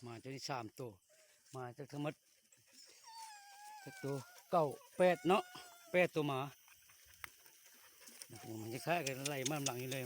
ມາຕົວນີ້ສາມໂຕ ມາຈາກທັງໝົດຈັກໂຕ ເກົ້າ ແປດເນາະ ແປດໂຕໝາ. ໂອ້ ມັນຈະຄ້າຍກັນໄລ່ມານຳຫຼັງນີ້ເລີຍ.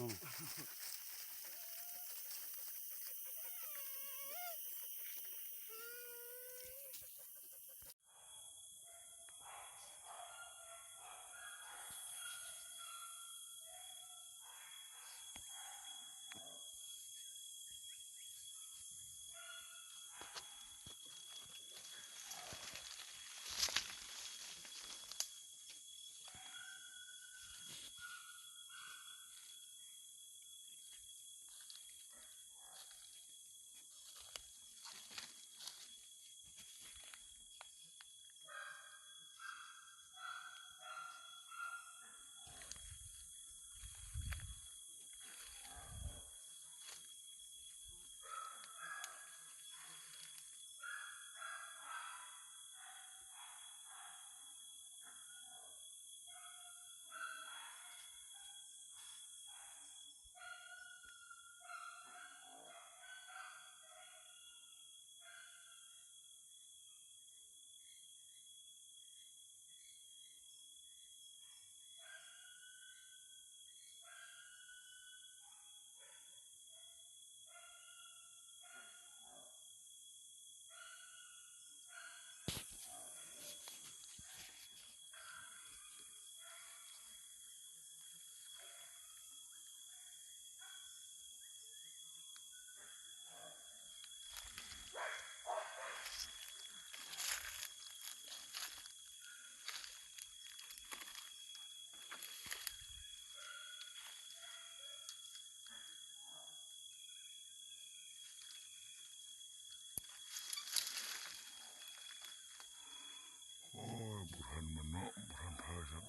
ໂອ້ຍ ບໍ່ທັນມັນເນາະ ບໍ່ທັນພາຊ້ຳ.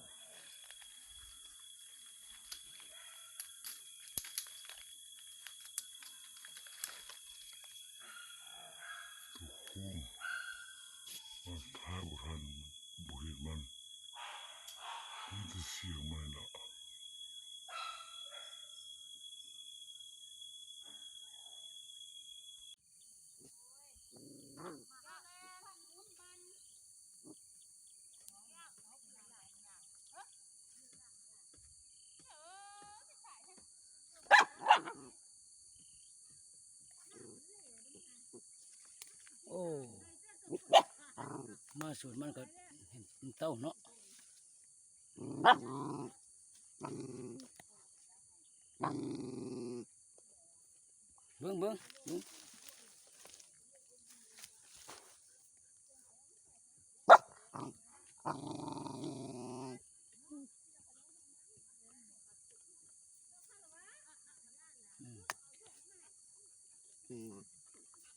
ໂອ້ໂຫ ມັນພາບໍ່ທັນ ບໍ່ເຫັນມັນ ມີແຕ່ສຽງມັນນີ້ລະ. ໂອ້ ມາສວນມັນກໍເຫັນເຕົາເນາະ. ເບິ່ງ ເບິ່ງ ເບິ່ງ ອືມ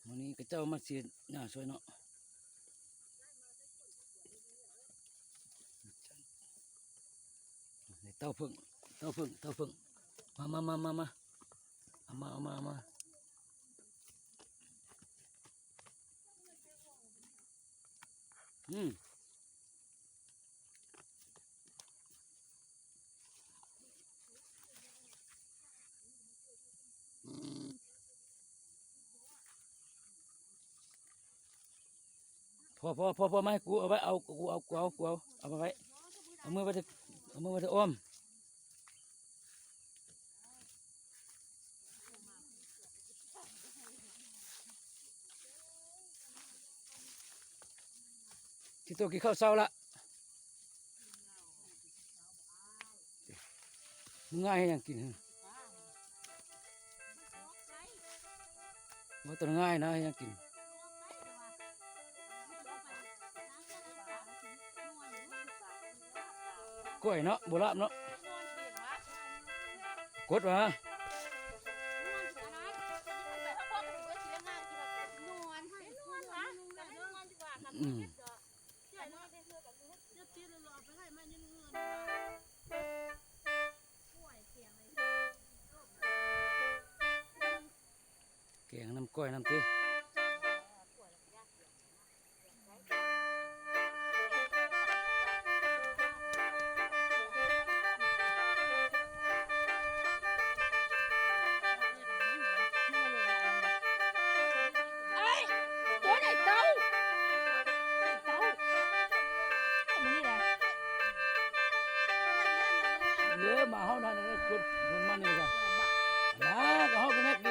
ມື້ນີ້ເຂົາເຈົ້າມາສີດຫຍ້າຊ່ວຍເນາະ. ເຕົ້າເຜິ້ງ ເຕົ້າເຜິ້ງ ເຕົ້າເຜິ້ງ ມາ ມາ ມາ ມາ ມາ ເອົາມາ ເອົາມາ ເອົາມາ ອືມ. ອືມ ພໍ ພໍ ພໍ ພໍ ມາໃຫ້ກູເອົາໄວ້ ເອົາ ກູເອົາ ກູເອົາ ກູເອົາ ເອົາມາໄວ້ ເອົາມືໄວ້ເທີ ເອົາມືໄວ້ເທີອ້ອມ. ຊິໂຕກິນເຂົ້າເຊົ້າລະ. ມັນງ່າຍເຮັດຫຍັງກິນຫັ້ນ? ບໍ່ຕ້ອງງ່າຍນະ ເຮັດຫຍັງກິນ? ກ້ອຍເນາະ ບໍ່ລາບເນາະ ກົດວ່າ. ອືມ ແກງນຳກ້ອຍນຳຕິ. ເອີ ມາເຮົານັ້ນ ເອີ ກົດມັນນີ້ກະ ນາ ກະເຮົາກະແງກ